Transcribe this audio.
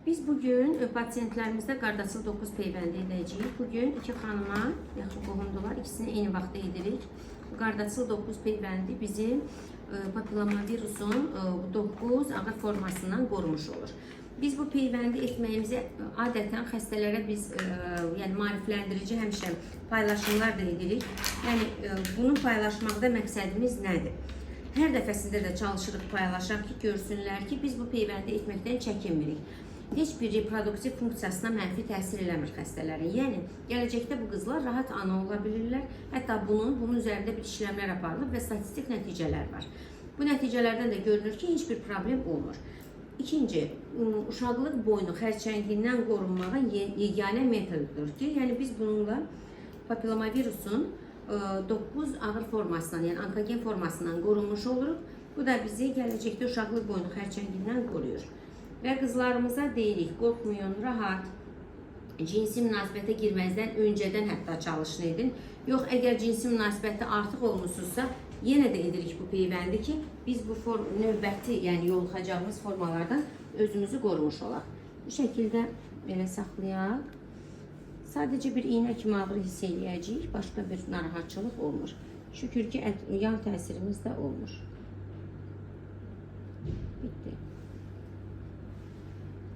Biz bugün pasientlərimizdə Qardasil 9 peyvəndi edəcəyik. Bugün iki xanıma, yaxın qohumdular, ikisini eyni vaxtda edirik. Qardasil 9 peyvəndi bizi papillomavirusun 9 ağır formasından qorumuş olur. Biz bu peyvəndi etməyimizi adətən xəstələrə biz yəni maarifləndirici həmişə paylaşımlar da edirik. Yəni bunu paylaşmaqda məqsədimiz nədir? Hər dəfəsində də çalışırıq paylaşaq ki, görsünlər ki, biz bu peyvəndi etməkdən çəkinmirik. Heç bir reproduktiv funksiyasına mənfi təsir eləmir xəstələrin. Yəni gələcəkdə bu qızlar rahat ana ola bilirlər. Hətta bunun üzərində bir işləmlər aparılıb və statistik nəticələr var. Bu nəticələrdən də görünür ki, heç bir problem olmur. İkinci, uşaqlıq boynu xərçəngindən qorunmağın yeganə metodudur ki, yəni biz bununla papillomavirusun 9 ağır formasından, yəni onkogen formasından qorunmuş oluruq. Bu da bizi gələcəkdə uşaqlıq boynu xərçəngindən qoruyur. Və qızlarımıza deyirik, qorxmayın, rahat, cinsi münasibətə girməzdən öncədən hətta çalışın edin. Yox, əgər cinsi münasibətdə artıq olmusunuzsa, yenə də edirik bu peyvəndi ki, biz bu növbəti, yəni yoluxacağımız formalardan özümüzü qorumuş olaq. Bu şəkildə belə saxlayaq. Sadəcə bir iynə kimi ağrı hiss eləyəcəyik, başqa bir narahatçılıq olmur. Şükür ki, yan təsirimiz də olmur. Bitdi.